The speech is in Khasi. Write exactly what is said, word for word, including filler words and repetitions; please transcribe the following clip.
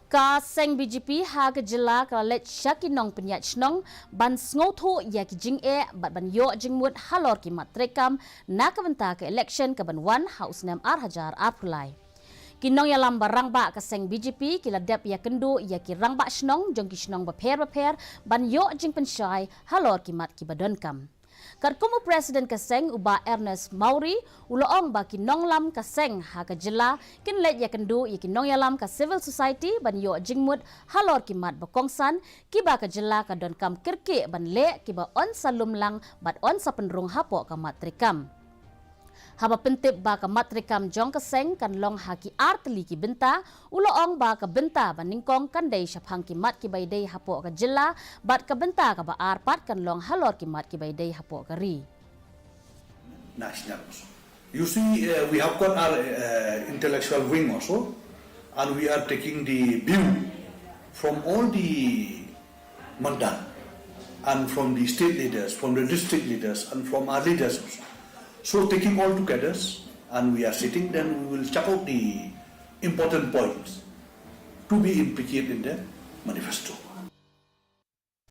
Ka seng B J P ha ka jylla ka la leit sha ki nongpynïaid shnong ban sngewthuh ïa ki jingeh bad ban ïoh jingmut halor ki mat treikam na ka bynta ka election ka ban wan ha u snem ar hajar arphew lai. Ki nongïalam ba rangbah ka seng B J P ki la dep ïakynduh ïa ki rangbah shnong jong ki shnong bapher bapher ban ïoh jingpynshai halor ki mat kiba donkam. Katkum u president ka seng u Bah Ernest Mawrie, u la ong ba ki nonglam ka seng ha ka jylla kin leit ïakynduh ïa ki nongïalam ka civil society ban ïoh jingmut halor ki mat ba kongsan kiba ka jylla ka donkam kyrkieh ban leh kiba yn sa lum lang bad yn sa pynrung hapoh ka mat treikam. Haba pyntip ba ka mat treikam jong ka seng kan long ha ki ar tylli ki bynta, u la ong ba ka bynta ba nyngkong kan dei shaphang ki mat kiba ïadei hapoh ka jylla, bad ka bynta kaba ar pat kan long halor ki mat kiba ïadei hapoh ka ri. National also. You see, uh, we have got our uh, intellectual wing also, and we are taking the view from all the Mandan and from the state leaders, from the district leaders, and from our leaders also. So, taking all together, and we are sitting, then we will check out the important points to be implicated in the manifesto.